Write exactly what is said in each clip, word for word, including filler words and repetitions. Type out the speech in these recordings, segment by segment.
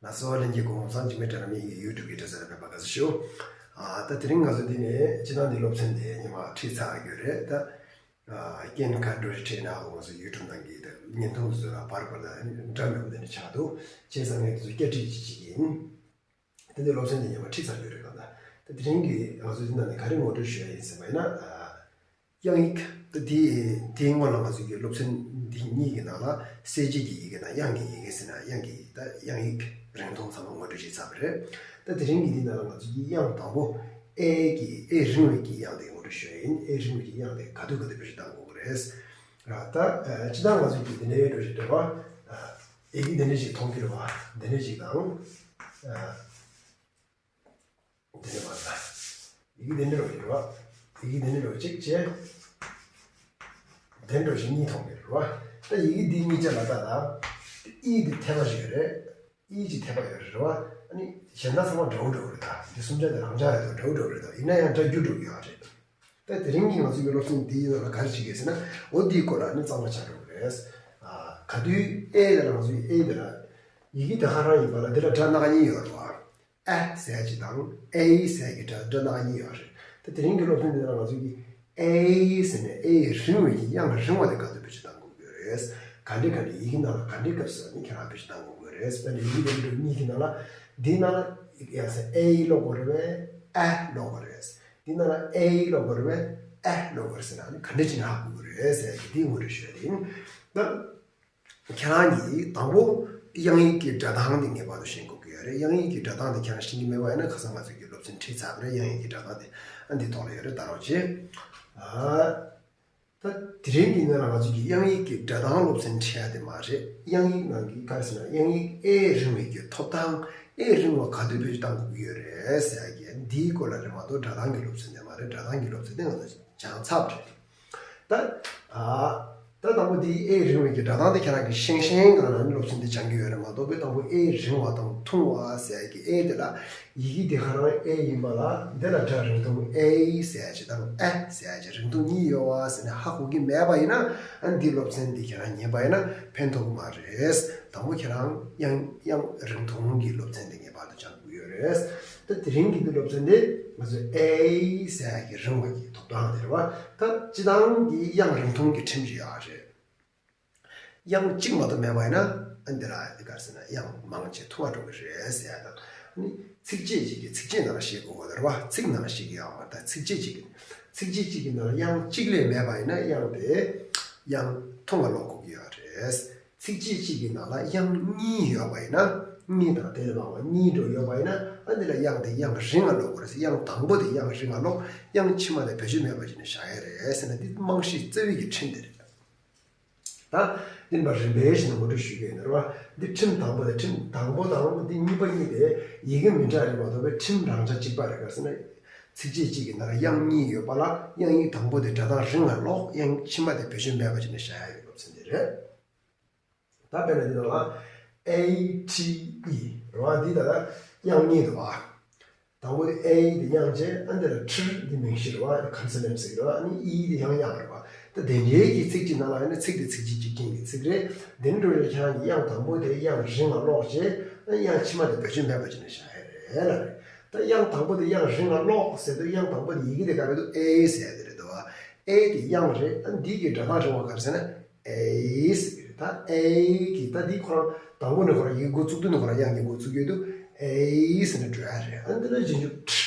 ལགས་སོ། ལྷན་རྒྱས་སྐུ་ཁམས་བཟང་། འཇིགས་མེད་དྲ་ལམ་གྱི་ཡུ་ཊུབ་ཀྱི་དྲ་ཚིགས་ལ་ཕེབས་པར་དགའ་བསུ་ཞུ། ཨ། ད་དེ་རིང་ང་ཚོ་འདི་ནས་སྤྱིར་བཏང་འདི་སློབ་ཚན་འདི་ཉི་མ་ཁྲིད་ཚར་ཡོད་རེད། ད་ཨ། རྐྱེན་ག་འདྲ་ཞིག་འཕྲད་ན་ང་ཚོ་ཡུ་ཊུབ་ནང་གི་ད་བརྙན་ཐུང་ཚོ་ལ་བར་བར་ད་འདྲ་མེད་པ་འདི་འདྲ་ཆགས་འདུག་བྱས་ཙང་ངས་འདི་ཚོ་བསྐྱར་ཁྲིད་ཅིག་བྱེད་ཀྱི་ཡིན། ད་འདི་སློབ་ཚན་འདི་ཉི་མ་ཁྲིད་ཚར་ཡོད་རེད། གང་ལྟར་ད་དེ་རིང་གི་ང་ཚོ་འདི་ནང་ནས་ག་རེ་ངོ་སྤྲོད་ཞུ་ཡ་ཡིན་ཟེར་བ་ཡིན་ན། ཨ། དབྱངས་ཡིག་ད་དེ་དེའི་སྔོན་ལ་ང་ཚོ་གི་སློབ་ཚན་འདི་གཉིས་ཀྱི་ནང་ལ་གསལ་བྱེད་ཀྱི་ཡི་གེ་དང་དབྱངས་ཀྱི་ཡི་གེ་ཟེར་ན། དབྱངས་ཀྱི་ཡི་གེ་ད་དབྱངས་ཡིག་རིང་ཐུང་ཚང་མ་ངོ་སྤྲོད་བྱས་ཚར་བ་རེད། ད་དེ་རིང་གི་འདི་ནང་ལ་ང་ཚོ་གི་དབྱངས་དང་པོ་ཨེ་གི་ཨེ་རིང་བའི་གི་དབྱངས་དེ་ངོ་སྤྲོད་ཞུ་ཡ་ཡིན། ཨེ་རིང་བའི་གི་དབྱངས་དེ་ག་དུས་ག་དུས་བེད་སྤྱོད་གཏང་དགོས་ཀྱི་རེད། ར་ད་ཨ། སྤྱིར་བཏང་ང་ཚོ་གི་འདི་འདྲའི་འགྲོ་ཞིག་འགྲོ་བ། ཨ། ཡི་གེ་འདི་འདྲ་ཞིག་མཐོང་གི་རེད་བ། འདི་འདྲ་ཞིག་དང་། ཨ། འདི་འདྲ་མ་རེད། ཡི་གེ་འདི་འདྲ་རོ་ཞིག་རེད་བ། ཡི་གེ་འདི་འདྲ་རོ་གཅིག་བྱས། འདི་འདྲ་ཞིག་གཉིས་མཐོང་གི་རེད་བ། ད་ཡི་གེ་འདི་གཉིས་ཆ་ལ་ད་ད། ཨི་འདི་འཐེབ་པ་ཞིག་ཡོད་རེད། ཨི་གི་འཐེབ་པ་ཡོད་རེད་བ། ཨ་ནི་གཞན་དག་ཚང་མ་འདྲ་བོ་འདྲ་བོ་རེད། ད་འདི་གསུམ་ཆ་དེ་རང་འཇགས་རེད་དོ། འདྲ་བོ་འདྲ་བོ་རེད་དོ། ཡིན་ན་ཡང་སྒྲ་འགྱུར་འགྲོ་གི་ཡོད་རེད། ད་དེ་རིང་གི་ང་ཚོ་གི་སློབ་ཚན་འདིའི་ནང་ལ་ག་རེ་བྱེད་ཀྱི་ཟེར་ན། འོ་འདིའི་སྐོར་ལ་ནི་གཙང་མ་ཆགས་འགྲོ་གི་རེད། ཨ། ག་དུས་ཨེ་དེ་ལ་ང་ཚོ་ཡི་ཨེ་དེ་ལ་ཡི་གེ་དེ་ག་རང་ཡིན་པ་ལ་འདི་ལ་སྒྲ་སྣ་ཁ་གཉིས་ཡོད་རེད་བ། ཨ་ཟེར་གྱི་དང་ཨེ་ཟེར་གྱི་སྒྲ་སྒྲ་སྣ་ཁ་གཉིས་ཡོད་རེད། ད་དེ་རིང་གི་སློབ་ཚན་འདི་ལ་ང་ཚོ་གི་ཨེ་ཟེར་ནས་ཨེ་རིང་བའི་གི་དབྱངས་རིང་བ་དེ་ག་དུས་བེད་སྤྱོད་གཏང་དགོས་ཀྱི་རེད། ག་འདྲ་ག་འདྲ་ཡི་གེ་ནང་ལ་ག་འདྲའི་སྐབས་སུ་ནི་ཁྱེད་རང་བེད་སྤྱོད་གཏང་དགོས་ཀྱི་རེད། དཔེར་ན་ཡི་གེ་འདི་འདྲ་གཉིས་ཀྱི་ནང་ལ་འདིའི་ནང་ལ་ཡ་ཟེར་ཨེ་ཀློག་དགོས་རེད་པས། ཨ་ཀློག་དགོས་རེད། འདི་ནང་ལ་ཨེ་ཀློག་དགོས་རེད་པས། ཨ་ཀློག་དགོས་རེད་ཟེར་ན་ནི་ག་འདྲ་བྱས་ནས་ཧ་གོ་གི་རེད་ཟེར་གྱི་འདི་ངོ་སྤྲོད་ཞུ་ཡ་དེ་ཡིན། ད་ཁྱེད་རང་གིས་དང་པོ་དབྱངས་ཡིག་གི་སྒྲ་གདངས་དེ་ངེས་པར་དུ་ཤེས་དགོས་ཀྱི་ཡོད་རེད། དབྱངས་ཡིག་གི་སྒྲ་གདངས་དེ་ཁྱེད་རང་ཤེས་ཀྱི་མེད་པ་ཡིན་ན་ཁ་སང་ང་ཚོས་ཀྱི་སློབ་ཚན་ཁྲིད་ཚར་བ་རེད། དབྱངས་ཡིག་གི་སྒྲ་གདངས་དེ་ཨ་འདི་ཐོག་ལ་ཡོད་རེད། ལྟ་རོགས་བྱེད། ཨ། ད་དེ་རིང་གི་ནང་ལ་ང་ཚོས་ཀྱི་དབྱངས་ཡིག་གི་སྒྲ་གདངས་སློབ་ཚན་ཁྲིད་ཡ་དེ་མ་རེད། དབྱངས་ཡིག་ནང་གི་ག་རེ་ཟེར་ན་དབྱངས་ཡིག་ཨེ་རིང་བའི་གི་ཐོབ་ཐང་། ཨེ་རིང་བ་ག་དུས་བེད་སྤྱོད་གཏང་དགོས་ཀྱི་ཡོད་རེད་ཟེར་ཡ་གི་འདིའི་སྐོར་ལ་རེད་མ་གཏོགས་སྒྲ་གདངས་ཀྱི་སློབ་ཚན་དེ་མ་རེད། སྒྲ་གདངས་ཀྱི་སློབ་ཚན་དེ་ང་ཚོ་སྦྱངས་ཚར་བ་རེད། ད་ཨ། ད་དང་པོ་འདི་ཨེ་རིང་བའི་གི་སྒྲ་གདངས་དེ་ཁྱེད་རང་གིས་ཤེས་ཤེས་གང་ལ་ནི་སློབ་ཚན་འདི་སྦྱང་གི་ཡོད་རེད་མ་གཏོགས་པའི་དང་པོ་ཨེ་རིང་བ་དང་ཐུང་བ་ཟེར་གི་ཨེ་དེ་ལ་ཡི་གེ་དེ་ག་རང་ཨེ་ཡིན་པ་ལ་འདི་ལ་སྒྲ་རིང་ཐུང་ཨེ་ཟེར་གྱི་དང་ཨ་ཟེར་གྱི་རིང་ཐུང་གཉིས་ཡོད་བ་ཟེར་ནས་ཧ་གོ་གི་མེད་པ་ཡིན་ན་ཨ་འདི་སློབ་ཚན་འདི་ཁྱེད་རང་ཉན་པ་ཡིན་ན་ཕན་ཐོགས་གི་མ་རེད། དང་པོ་ཁྱེད་རང་དབྱངས་དབྱངས་རིང་ཐུང་གི་སློབ་ཚན་འདི་ངེས་པར་དུ་སྦྱང་དགོས་ཡོད་རེད། ད་དེ་རིང་གི་འདི་སློབ་ཚན་འདི་ང་ཚོས་ཨེ་ཟེར་གྱི་རིང་བ་གི་ཐོབ་ཐང་དེ་རེད་བ། ད་སྤྱི་བཏང་གི་དབྱངས་རིང་ཐུང་གི་ཁྲིམས་ཤིག་ཡོད་རེད། དབྱངས་གཅིག་མ་གཏོགས་མེད་པ་ཡིན་ན་ཨ་འདི་ལ་འདི་ག་རེ་ཟེར་ན་དབྱངས་མང་ཆེ་ཐུང་བ་འགྲོ་གི་རེད་ཟེར་ཡ་དང་། ཨ་ནི་ཚིགས་བཅད་གཅིག་གིས་ཚིགས་བཅད་ནང་ལ་ཤེས་དགོས་པ་རེད་བ། ཚིག་ནང་ལ་ཤེས་ཀྱི་ཡོད་མ་རེད། ད་ཚིགས་བཅད་གཅིག་གིས་ཚིགས་བཅད་གཅིག་གི་ནང་ལ་དབྱངས་གཅིག་ལས་མེད་པ་ཡིན་ན་དབྱངས་དེ་དབྱངས་ཐུང་བ་ཀློག་དགོས་ཀྱི་ཡོད་རེད། ཚིགས་བཅད་གཅིག་གི་ནང་ལ་དབྱངས་གཉིས་ཡོད་པ་ཡིན་ན་གཉིས་དང་དེ་ལས་མང་བ་གཉིས་འགྲོ་ཡོད་པ་ཡིན་ན་ཨ་འདི་ལ་དབྱངས་དེ་དབྱངས་རིང་ང་ཀློག་དགོས་རེད། དབྱངས་དང་པོ་དེ་དབྱངས་རིང་ང་ཀློག་དབྱངས་ཕྱི་མ་དེ་བེད་སྤྱོད་མེད་པ་བྱས་ནས་བཞག་ཡ་རེད་ཟེར་ན་འདི་རྨང་གཞི་རྩ་བའི་གི་ཁྲིམས་དེ་རེད། ད་འདི་ནི་མ་རིམ་པས་བཞིན་དུ་ངོ་སྤྲོད་ཞུ་གི་ཡིན་ནོ་རེད་བ། འདི་ཁྲིམས་དང་པོ་དང་ཁྲིམས་དང་པོ་དང་འདི་གཉིས་པ་གཉིས་དེ་ཡི་གེ་མི་འདྲ་རེད་མ་གཏོགས་པའི་ཁྲིམས་རང་ཆ་གཅིག་པ་རེད། ག་རེ་ཟེར་ན་ཚིགས་བཅད་གཅིག་གི་ནང་ལ་དབྱངས་གཉིས་ཡོད་པ་ལ་དབྱངས་ཡིག་དང་པོ་དེ་སྒྲ་གདངས་རིང་ལ་ཀློག་དབྱངས་ཕྱི་མ་དེ་བེད་སྤྱོད་མེད་པ་བྱས་ནས་བཞག་ཡ་ཡོད་པ་ཚོ་འདི་རེད། ད་དཔེར་ན་འདི་ནང་ལ་ཨེ་ཊི་ཨི་རེད་བ། འདི་ད་ལྟ་དབྱངས་གཉིས་འདུག་བ། དང་པོ་དེ་ཨེ་དེ་དབྱངས་བྱས། ཨ་འདི་ལ་ཁྲི་འདི་མིང་གཞི་རེད་བ། ཁོན་སོ་ནན་ཊི་ཟེར་གྱི་རེད་བ། ཨ་ནི་ཨི་དེ་ཡང་དབྱངས་རེད་བ། ད་དེ་འདྲའི་གི་ཚིག་གཅིག་ནང་ལ་ཡང་ན་ཚིག་དེ་ཚིགས་བཅད་གཅིག་རྐྱེན་གྱི་ཚིག་རེད། དེ་འདྲ་རེད། ཁྱེད་རང་གི་དབྱངས་དང་པོ་དེ་དབྱངས་རིང་ལ་ཀློག་བྱས། ཨ་དབྱངས་ཕྱི་མ་དེ་བེད་སྤྱོད་མེད་པ་བྱས་ནས་བཞག་ཡ་རེད་ལ་རེད། ད་དབྱངས་དང་པོ་དེ་དབྱངས་རིང་ལ་ཀློག་ཟེར་དུས་དབྱངས་དང་པོ་དེ་ཡི་གེ་དེ་ག་རེ་འདུག་ཨེ་ཟེར་དེ་རེད་འདུག་བ། ཨེ་དེ་དབྱངས་རེད། ཨ་འདི་གི་སྒྲ་གདངས་རིང་བ་ག་རེ་ཟེར་ན། ཨེ་ཟེར་གྱི་རེད། ད་ཨེ་གི་ད་འདི་ཁོ་རང་དང་པོ་ནས་ཁོ་རང་ཡི་གེ་འགོ་བཙུགས་དུས་ནས་ཁོ་རང་དབྱངས་ཀྱི་འགོ་བཙུགས་ཡོད་དུས་ཨེ་ཟེར་ནས་འགྲོ་ཡ་རེད། ཨ་འདི་ལ་རྗེས་འཇུག་ཁྲི་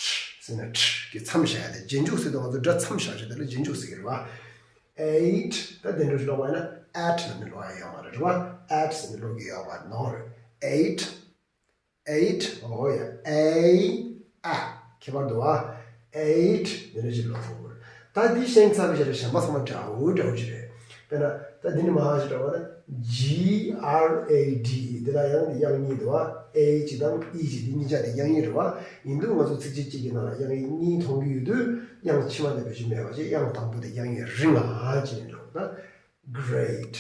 ཁྲི་ཟེར་ནས་ཁྲི་གི་མཚམས་བཞག་ཡ་དེ་རྗེས་འཇུག་ཟེར་དུས་ང་ཚོ་སྒྲ་མཚམས་བཞག་བྱས་དེ་ལ་རྗེས་འཇུག་ཟེར་གྱི་རེད་བ། ཨེཊ། ད་དེ་འདྲ་ཞིག་ཀློག་པ་ཡིན་ན་ཨེཊ་ལབ་ནས་ཀློག་ཡ་ཡོད་མ་རེད་བ། ཨེཊ་ཟེར་ནས་ཀློག་གི་ཡོད་མ་རེད། ནོ་རེད། ཨེཊ། ཨེཊ། ཨོ་ཡ། ཨེ། ཨ། ཁྱད་པར་འདུག་བ། ཨེཊ། འདི་འདྲ་ཞིག་ཀློག་ཐུབ་དགོས་རེད། ད་འདི་ཤེས་ཚར་བའི་རྗེས་ལ་གཞན་པ་ཚང་མ་འདྲ་བོ་འདྲ་བོ་ཞིག་རེད། དཔེར་ན་ད་འདི་ནི་མ་ཧ་ཞིག་འདྲ་བ་ན་ཇི་ཨར་ཨེ་ཌི་ཨི། འདི་ལ་ཡང་འདི་དབྱངས་གཉིས་འདུག་བ། ཨེ་གཅིག་དང་ཨི་གཅིག་འདི་གཉིས་ཆ་དེ་དབྱངས་གཉིས་རེད་བ། ཡིན་དུས་ང་ཚོ་ཚིགས་བཅད་གཅིག་གི་ནང་ལ་དབྱངས་གཉིས་མཐོང་གི་ཡོད་དུས་དབྱངས་ཕྱི་མ་དེ་བེད་སྤྱོད་མེད་པ་བྱས། དབྱངས་དང་པོ་དེ་དབྱངས་རིང་ལ་ཅེས་ཀློག་ད་གྷི་རེཊ།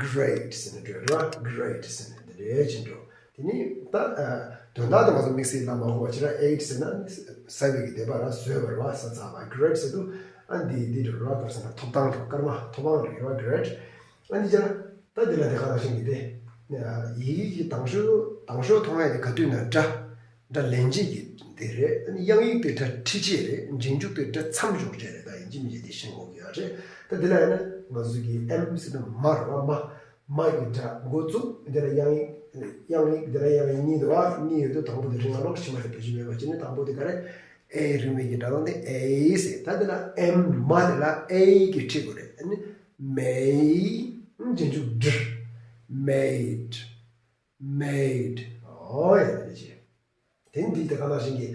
གྷི་རེཊ་ཟེར་ནས་འགྲོ་ར། གྷི་རེཊ་ཟེར་ནས་འདི་འདྲའི་ཅིག་འགྲོ། དེ་ནི་ད་ཨ་དོན་དག་དེ་ང་ཚོ་དམིགས་བསལ་ལ་མ་གོ་བ་ཅི་ར། ཨེཊ་ཟེར་ན་ས་བའི་གི་སྡེ་པ་ར་བཟོས་པ་ར་བ། ས་ཚ་བ། གྷི་རེཊ་ཟེར་དུས་ཨ་འདི་འདི་འགྲོ་ར། ག་རེ་ཟེར་ན་ཐོབ་ཐང་འགྲོ། སྐར་མ་ཐོབ་དབང་རེད་ར། གྷི་རེཊ། ཨ་འདི་ཅི་ར་ད་འདི་ལ་དེ་ག་ནང་བཞིན་གྱི་དེ་ ཡིག་ཡིག་གི་དང་ཤོས་དང་ཤོས་མཐོང་ཡ་དེ་ག་དུས་ན་སྒྲ་སྒྲ་ལེན་བྱེད་ཀྱི་དེ་རེད། ཨ་ནི་དབྱངས་ཡིག་དེ་སྒྲ་འཁྲིད་བྱེད་རེད། རྗེས་འཇུག་དེ་སྒྲ་མཚམས་འཇོག་བྱེད་རེད། ད་ཡིན་གཅིག་མིན་གཅིག་དེ་ཤེས་དགོས་ཀྱི་ཡོད་རེད། ད་འདི་ལ་ཡིན་ན་ང་ཚོ་གི་ཨེམ་ཟེར་ན་མ་རེད་བ། མ་མ་གི་སྒྲ་འགོ་བཙུགས། འདི་ལ་དབྱངས་ཡིག་དབྱངས་ཡིག་འདི་ལ་དབྱངས་ཡིག་གཉིས་འདུག་བ། གཉིས་ཡོད་དུས་དང་པོ་དེ་རིང་ལ་ཀློག་ཕྱི་མ་དེ་བེད་སྤྱོད་མེད་པ་བྱས་ནས། དང་པོ་དེ་ག་རེད། ཨེ་རིང་མོ་གི་སྒྲ་གདངས་དེ་ཨེ་ཟེར། ད་འདི་ལ་ཨེམ་མ་དེ་ལ་ཨེ་གི་འཁྲིད་དགོས་རེད། ཨ་ནི་མེ་རྗེས་འཇུག་ཌི། མེ་ཌི། མེ་ཌི། ཨོ་ཡ། དེ་འདྲ་བྱས། དེ་འདི་དེ་ག་ནང་བཞིན་གྱི།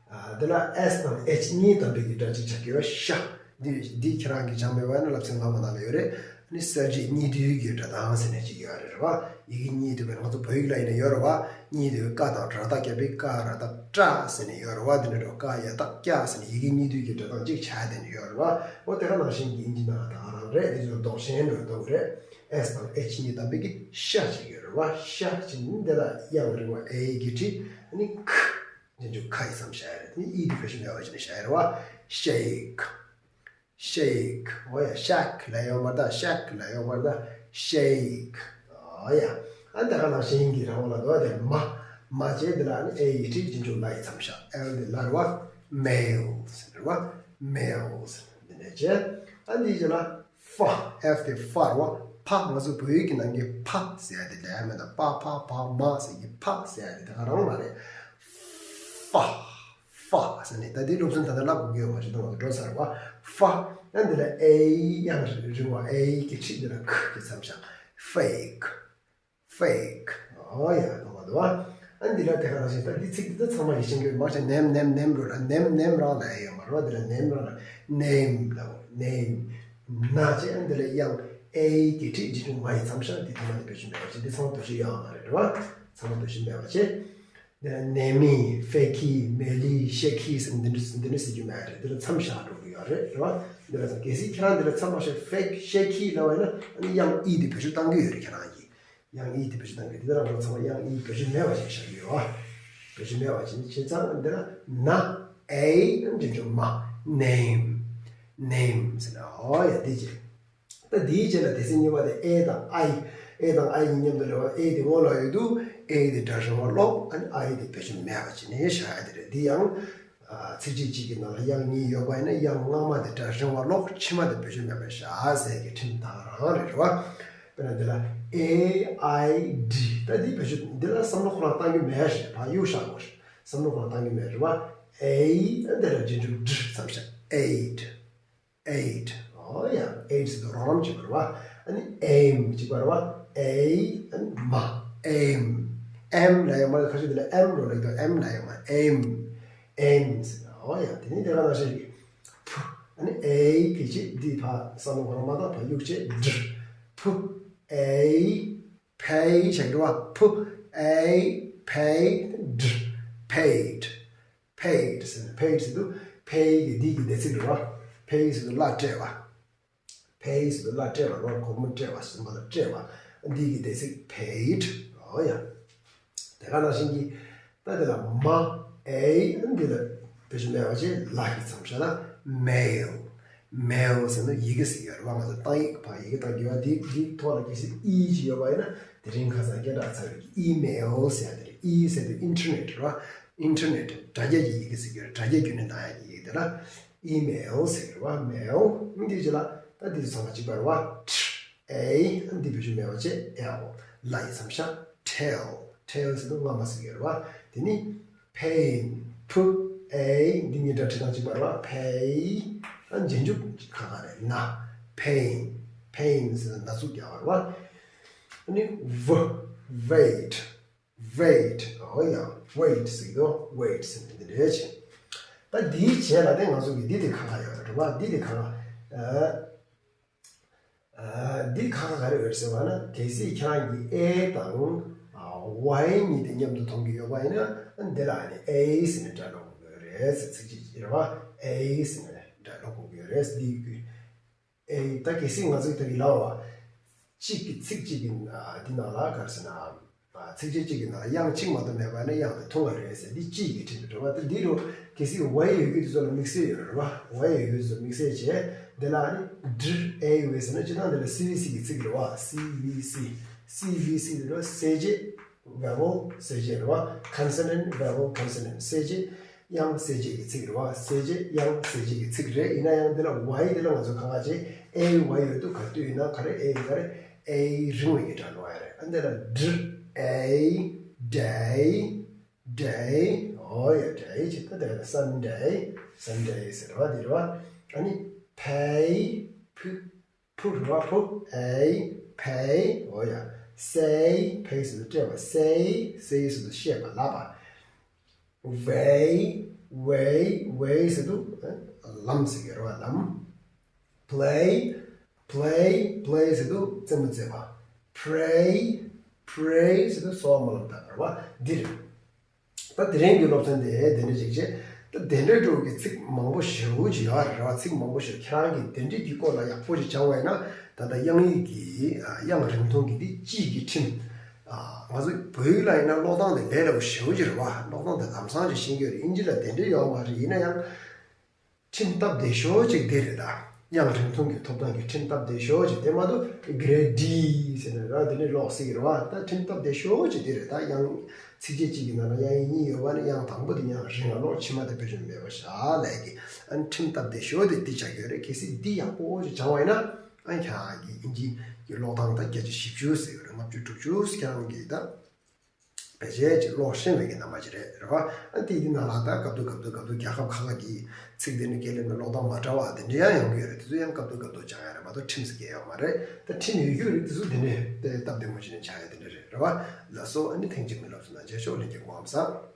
ཨ། འདི་ལ་ཨེས་དང་ཨེཆ་གཉིས་བསྡམས་པའི་གི་སྒྲ་གཅིག་ཆགས་ཀྱི་ཡོད། ཤ། འདི་འདི་ཁྱེད་རང་གིས་སྦྱངས་མེད་པ་ཡིན་ན་བསླབ་ཚན་སྔ་མ་ནང་ལ་ཡོད་རེད། ཨ་ནི་གསལ་བྱེད་གཉིས་བསྡུས་ཀྱི་སྒྲ་གདངས་ཟེར་ནས་གཅིག་ཡོད་རེད། རེད་བ། ཡི་གེ་གཉིས་བསྡུས་པའི་ང་ཚོ་བོད་ཡིག་ལ་ཡིན་ན་ཡོད་རེད་བ། གཉིས་བསྡུས་ཀ་དང་ར་བཏགས་བརྒྱབ་པའི་ཀ་ར་བཏགས་ཀྲ་ཟེར་ནས་ཡོད་རེད་བ། དེ་འདྲ་འགྲོ། ཀ་ཡ་བཏགས་ཀྱ་ཟེར་ནས་ཡི་གེ་གཉིས་བསྡུས་ཀྱི་སྒྲ་གདངས་གཅིག་ཆགས་བསྡད་ནས་ཡོད་རེད་བ། འོ་དེ་ག་ནང་བཞིན་གྱི་ཨིན་ཇི་ནང་ལ་ད་ག་རང་རེད། དེ་ཚོ་ལྡོག་ཆེན་འགྲོ་འདུག་རེད། ཨེས་དང་ཨེཆ་གཉིས་བསྡམས་པའི་གི་ཤ་ཅིག་ཡོད་རེད་བ། ཤ་ཅིག་ནི་འདི་ལ་དབྱངས་རིང་བ་ཨེ་གི་འཁྲིད། ཨ་ནི་ཁ། རྗེས་འཇུག་ཁ་ཡི་མཚམས་བཞག་ཡ་རེད། དེ་ནི་ཨི་དེ་བེད་སྤྱོད་མེད་པ་བྱས་ནས་བཞག་ཡ་རེད་བ། ཤེག་ཤེག་འོ་ཡ། ཤག་ལ་ཡོང་བར་ད། ཤག་ལ་ཡོང་བར་ད། ཤེག་འོ་ཡ། ཨ་ད་ག་ནང་བཞིན་གྱི་རང་དབང་ལ་འདུག་བ། དེ་མ་མ་བྱས། འདི་ལ་ནི་ཨེ་ཡི་འཁྲིད། རྗེས་འཇུག་ལ་ཡི་མཚམས་བཞག་ཨེལ་དེ་ལ་རེད་བ། མེལ་ཟེར་རེད་བ། མེལ་ཟེར། འདི་འདྲ་བྱས། ཨ་འདི་རྗེས་ལ། ཧྥ། ཧྥ་དེ་ཧྥ་རེད་བ། ཕ། ང་ཚོ་བོད་ཡིག་གི་ནང་གི་ཕ་ཟེར་ཡ་དེ་ལས་མེད་ད། པ་ཕ་བ་མ་ཟེར་གི་ཕ་ཟེར་ཡ་དེ་ད་ག་རང་མ་རེད། ཧྥ། ཧྥ་ཟེར་ནས་ད་དེ་སློབ་ཚན་ད་ལྟ་བསླབ་དགོས་ཀྱི་ཡོད་མ་རེད། ད་ང་ཚོ་འགྲོ་ཚར་བ། ཧྥ། ཨ་འདི་ལ་ཨེ་ཡི་དབྱངས་རིང་བ་ཨེ་ཡི་གི་འཁྲིད། འདི་ལ་ཁ་གི་མཚམས་བཞག་ཧྥེག་ཧྥེག་ཨོ་ཡ། གོ་བ་འདུག་བ། ཨ་འདི་ལ་དེ་ག་ནང་བཞིན་ད་འདི་ཚིག་འདི་ཚང་མ་ཡིད་ཆེས་ཀྱི་མ་བྱས། ནེམ་ནེམ་ནེམ་རོ་ལ། ནེམ་ནེམ་རང་ལ་ཨེ་ཡོད་མ་རེད་བ། འདི་ལ་ནེམ་རང་ལ་ནེམ་ལ་འོ། ནེམ། ན་བྱས། ཨ་འདི་ལ་དབྱངས་ཨེ་ཡི་གི་འཁྲིད། རྗེས་འཇུག་མ་ཡི་མཚམས་བཞག་འདི་ཚང་མ་འདི་བེད་སྤྱོད་མེད་པ་བྱས། འདི་ཚང་མ་བེད་སྤྱོད་ཡོད་མ་རེད། རེད་བ། ཚང་མ་བེད་སྤྱོད་མེད་པ་བྱས། འདི་ལ་ནེ་མི། ཧྥེ་ཁི། མེ་ལི། ཤེ་ཁི་ཟེར་འདི་འདྲ་འདི་འདྲ་ཟེར་རྒྱུ་མེད་རེད། འདི་ལ་མཚམས་བཞག་འགྲོ་གི་ཡོད་རེད། རེད་བ། འདི་ལ་གལ་སྲིད་ཁྱེད་རང་འདི་ལ་མཚམས་མ་བཞག་ཧྥེ་ཤེ་ཁི་ལབ་པ་ཡིན་ན། ཨ་ནི་དབྱངས་ཨི་འདི་བེད་སྤྱོད་བཏང་གི་ཡོད་རེད། ཁྱེད་རང་གིས། དབྱངས་ཨི་དེ་བེད་སྤྱོད་གཏོང་གི། དེ་ལྟར་ང་ཚང་མ་དབྱངས་ཨི་བེད་སྤྱོད་མེད་པ་ཞིག་བཞག་གི་ཡོད་བ། བེད་སྤྱོད་མེད་པ་ཞིག་བྱས་ཙང་འདི་ལ་ན་ཨེ་རྗེས་འཇུག་མ། ནེམ། ནེམ་ཟེར་ན། ཨོ་ཡ། དེ་བྱས། ད་དེའི་རྗེས་ལ་དེ་ཚེ་གཉིས་པ་དེ་ཨེ་དང་ཨའི། ཨེ་དང་ཨའི་གཉིས་མཉམ་དུ་སླེབས་པ། ཨེ་དེ་སྔོན་ལ་ཡོད་དུས་ཨེ་དེ་སྒྲ་རིང་བ་ཀློག་ཨ་ནི་ཨའི་དེ་བེད་སྤྱོད་མེད་པ་བྱས་ནས་བཞག་ཡ་དེ་རེད། འདི་ཡང་། ཚིགས་བཅད་གཅིག་གི་ནང་ལ་དབྱངས་གཉིས་ཡོད་པ་ཡིན་ན། དབྱངས་སྔ་མ་དེ་སྒྲ་རིང་བ་ཀློག་ཕྱི་མ་དེ་བེད་སྤྱོད་མེད་པར་བཞག་ཟེར་གྱི་ཁྲིམས་ད་ག་རང་རེད། རེད་བ། དཔེར་ན་འདི་ལ་ཨེ་ཨའི་ཌི། ད་འདི་བེད་སྤྱོད་འདི་ལ་བསམ་བློ་ཁོ་རང་བཏང་རྒྱུ་མེད་ཞེས་ཕར་གཡུག་བཞག་དགོས་ཞེས། བསམ་བློ་ཁོ་རང་བཏང་རྒྱུ་མེད། རེད་བ། ཨེ། ད་འདི་ལ་རྗེས་འཇུག་ཌི་མཚམས་བཞག་ཨེ་ཌི། ཨེ་ཌི། ཨོ་ཡ། ཨེ་ཌི་ཟེར་དུས་རོགས་རམ་བྱེད་པ་རེད་བ། ཨ་ནི་ཨེམ་གཅིག་པ་རེད་བ། ཨེ་ཨ་ནི་མ། ཨེམ། ཨེམ་ལ་ཡང་མ་ཁ་ཤས་འདི་ལ་ཨེམ་རོ་ལ་ཡོད། ཨེམ་ལ་ཡང་མ། ཨེམ། ཨེམ་ཟེར། ཨོ་ཡ། དེ་ནི་དེ་ག་ནང་བཞིན་གྱི་ཕུ། ཨ་ནི་ཨེ་ཕི་ཅི་འདི་ཕ་བསམ་བློ་ཁོ་རང་མ་བཏང་། ཕ་གཡུག་བྱས་ཌི། ཕུ། ཨེ་ཕེ་ཞེས་འགྲོ་བ། ཕུ། ཨེ་ཕེ་ཌི། ཕེ་ཌི། ཕེ་ཌི་ཟེར་ནས། ཕེ་ཌི་ཟེར་དུས་ཕེ་གི་འདི་གི་འདས་ཚིག་རེད་བ། ཕེ་ཟེར་དུས་བླ་སྤྲད་པ། ཕེ་ཟེར་དུས་བླ་སྤྲད་པ་རེད་བ། གོར་མོ་སྤྲད་པ། གཟུགས་པོ་ལ་སྤྲད་པ། འདི་གི་འདས་ཚིག་ཕེ་ཌི། ཨོ་ཡ། དེ་ག་ནང་བཞིན་གྱི་ད་དེ་ལ་མ་ཨེ་འདི་ལ་བེད་སྤྱོད་མེད་པ་བྱས། ལ་གི་མཚམས་བཞག་ན་མེལ། མེལ་ཟེར་ན་ཡི་གེ་ཟེར་གྱི་ཡོད་རེད་བ། ང་ཚོ་གཏམ་ཡིག་ཕར་ཡི་གེ་གཏོང་རྒྱུ་བ། འདི་འདི་ཐོག་ལ་གལ་སྲིད་ཨི་ཅིག་ཡོད་པ་ཡིན་ན། དེ་རིང་ཁ་སང་སྐད་གྲགས་ཚར་བའི་ཨི་མེལ་ཟེར་ཡ་དེ་རེད། ཨི་ཟེར་དུས་ཨིན་ཊར་ནེཊ་རེད་བ། ཨིན་ཊར་ནེཊ་དྲ་རྒྱ་གི་ཡི་གེ་ཟེར་གྱི་ཡོད་རེད། དྲ་རྒྱ་བརྒྱུད་ནས་གཏོང་ཡ་གི་ཡི་གེ་དེ་ལ་ཨི་མེལ་ཟེར་གྱི་རེད་བ། མེལ། འདི་རྗེས་ལ་ད་འདི་ཚང་མ་གཅིག་པ་རེད་བ། ཨེ་འདི་བེད་སྤྱོད་མེད་པ་བྱས། ཨེལ། ལ་ཡི་མཚམས་བཞག་ཊེལ། ཊེལ་ཟེར་དུས་རྔ་མ་ཟེར་གྱི་རེད་བ། དེ་ནི་ཕེན། ཕུ། ཨེ་འདི་གཉིས་སྒྲ་འཁྲིལ་སྟངས་གཅིག་པ་རེད་བ། ཕེ། ཨ་རྗེས་འཇུག་ཁ་ཁ་རེད། ན། ཕེན། ཕེན་ཟེར་ན་ན་ཟུག་རྒྱག་པ་རེད་བ། ཨ་ནི་ཝ། ཝེ་ཊི། ཝེ་ཊི། ཨོ་ཡ། ཝེ་ཊི་ཟེར་གྱི་འདུག་ཝེ་ཊི་ཟེར་ནས་འདི་འདྲ་བྱས། ད་འདིའི་རྗེས་ལ་དེ་ང་ཚོ་གི་འདི་དེ་ཁ་ཁ་ཡོད་རེད་བ། འདི་དེ་ཁ་ཁ། ཨ། ཨ། འདི་ཁ་ཁ་ག་རེ་ཡོད་ཟེར་བ་ན། གལ་སྲིད་ཁྱེད་རང་གིས་ཨེ་དང་ཝའེ་གཉིས་དེ་མཉམ་དུ་མཐོང་གི་ཡོད་པ་ཡིན་ན། འདི་ལ་ནི་ཨེ་ཟེར་ནས་སྒྲ་སློག་དགོས་ཀྱི་ཡོད་རེད་ཟེར། ཚིག་གཅིག་རེད་བ། ཨེ་ཟེར་ནས་སྒྲ་སློག་དགོས་ཀྱི་ཡོད་རེད་ཟེར། འདི་གི་ཨེ། ད་གལ་སྲིད་ང་ཚོས་ད་གི་ལབ་པ། གཅིག་གི་ཚིག་གཅིག་གི་འདི་ནང་ལ་ག་རེ་ཟེར་ན། ཚིག་ཆེན་གཅིག་གི་ནང་ལ་དབྱངས་གཅིག་མ་གཏོགས་མེད་པ་ཡིན་ན་དབྱངས་དེ་ཐུང་བ་རེད་ཟེར། འདི་སྤྱི་ཡི་གེ་ཁྲིད་དུ་འགྲོ་བ། དེ་འདི་རུ་གལ་སྲིད་ཝའེ་ཡོད་རྒྱུ་དེ་ཚོ་ལ་དམིགས་བསལ་ཡོད་རེད་བ། ཝའེ་ཡོད་རྒྱུ་དེ་ཚོ་དམིགས་བསལ་བྱས། འདི་ལ་ནི་ཌི་ཨེ་ཝའེ་ཟེར་ན་སྤྱིར་བཏང་འདི་ལ་སི་ཝི་སི་གི་ཚིག་རེད་བ། སི་ཝི་སི། C V C དེ་རེད་བ། གསལ་བྱེད་vowel གསལ་བྱེད་རེད་བ། consonant vowel consonant གསལ་བྱེད་དབྱངས་གསལ་བྱེད་ཀྱི་ཚིག་རེད་བ། གསལ་བྱེད་དབྱངས་གསལ་བྱེད་ཀྱི་ཚིག་རེད། ཡིན་ན་ཡང་འདི་ལ་Y དེ་ལ་ང་ཚོ་གང་ག་ཅིག A Y ཡོད་དུས་ག་དུས་ཡིན་ན་ག་རེ། A ག་རེ། A རིང་བའི་གི་སྒྲ་འགྲོ་ཡ་རེད། ཨ་འདི་ལ་dr A day day འོ་ཡ། day ཅིག་ད་དེ་ལ་Sunday Sunday ཟེར་བ་འདི་རེད་བ། ཨ་ནི་pay ཕུ་ཕུ་རེད་བ། ཕུ། A pay འོ་ཡ། say pay ཟེར་དུས་སྤྲད་པ། say say ཟེར་དུས་བཤད་པ་ལབ་པ། way way way ཟེར་དུས་ལམ་ཟེར་གི་རེད་བ། ལམ། play play play ཟེར་དུས་རྩེད་མོ་རྩེ་བ། pray pray ཟེར་དུས་གསོལ་བ་སྨོན་ལམ་བཏབ་པ་རེད་བ། འདི་རེད། ད་དེ་རིང་གི་སློབ་ཚན་དེ་དེ་འདྲ་ཅིག་བྱས། ད་དེ་འདྲ་འགྲོ་གི་ཚིག་མང་པོ་ཞེ་པོ་ཅིག་ཡོད་རེད་བ། ཚིག་མང་པོ་ཞིག་ཁྱེད་རང་གིས་དེ་འདྲ་གི་སྐོར་ལ་ཡག་པོ་ཅིག་སྦྱང་བ་ཡིན་ན། ད་ལྟ་དབྱངས་ཡིག་གི་དབྱངས་རིང་ཐུང་གི་འདི་སྤྱིའི་གི་ཁྲིམས། ང་ཚོ་བོད་ཡིག་ལ་ཡིན་ན་ཀློག་སྟངས་དེ་ལས་སླ་པོ་ཞེ་པོ་ཅིག་རེད་བ། ཀློག་སྟངས་དེ་ལམ་སང་ཅིག་ཤེས་ཀྱི་ཡོད་རེད། དབྱིན་ཇི་ལ་དེ་འདྲ་ཡོད་མ་རེད། ཡིན་ན་ཡང་ཁྲིམས་སྟབས་བདེ་ཤོས་ཅིག་འདི་རེད་ད། དབྱངས་རིང་ཐུང་གི་ཐོབ་ཐང་གི་ཁྲིམས་སྟབས་བདེ་ཤོས་ཅིག་དེ་མ་གཏོགས་grade D ཟེར་ནས་ར་དེ་ནས་ཀློག་སྲིད་ཀྱི་རེད་བ། ད་ཁྲིམས་སྟབས་བདེ་ཤོས་ཅིག་འདི་རེད་ད། དབྱངས་ཚིགས་བཅད་གཅིག་གི་ནང་ལ་དབྱངས་ཡིག་གཉིས་ཡོད་པ་ནི་དབྱངས་དང་པོ་དེ་དབྱངས་རིང་ང་ཀློག་ཕྱི་མ་དེ་བེད་སྤྱོད་མེད་པ་བཞག་ལས་ཀྱི། ཨ་ནི་ཁྲིམས་སྟབས་བདེ་ཤོས་དེ་འདི་ཆགས་ཀྱི་ཡོད་རེད། གལ་སྲིད་འདི་ཡག་པོ་ཅིག་སྦྱང་བ་ཡིན་ན། ཨ་ནི་ཁྱེད་རང་གི་དབྱིན་ཇི་གི་ཀློག་སྟངས་ད་བརྒྱ་ཆ་བཞི་བཅུ་ཟེར་གྱི་རེད། ལྔ་བཅུ་དྲུག་ཅུ་ཟེར་ཁྱེད་རང་གི་ད། བེད་སྤྱད་ཅིག་ཀློག་ཤེས་པའི་གི་རྣམ་པ་ཅིག་རེད། རེད་བ། ཨ་དེ་ཡི་ནང་ལ་ད་སྐབས་དུ་སྐབས་དུ་སྐབས་དུ་རྒྱལ་ཁབ་ཁག་ཁག་གི་ཚིག་དེ་ནི་སྐད་ལེན་པའི་ཀློག་སྟངས་མ་འདྲ་བ་དེ་འདྲ་ཡང་ཡོང་གི་ཡོད་རེད། དེ་ཚོ་ཡང་སྐབས་དུ་སྐབས་དུ་སྦྱང་ཡ་རེད་མ་གཏོགས་ཁྲིམས་སུ་འགལ་ཡོད་མ་རེད། ད་ཁྲིམས་ཡོད་རྒྱུ་རེད། དེ་ཚོ་དེ་འདྲས་དེ་སྟབས་བདེ་མོ་བྱས་ནས་སྦྱང་ཡ་དེ་འདྲ་རེད། རེད་བ། ལགས་སོ། ཨ་ནི་ཐེངས་གཅིག་མི་ལབ་སོང་ན་མཇལ་ཆོག་ལྷན་རྒྱས་སྐུ་ཁམས་བཟང་།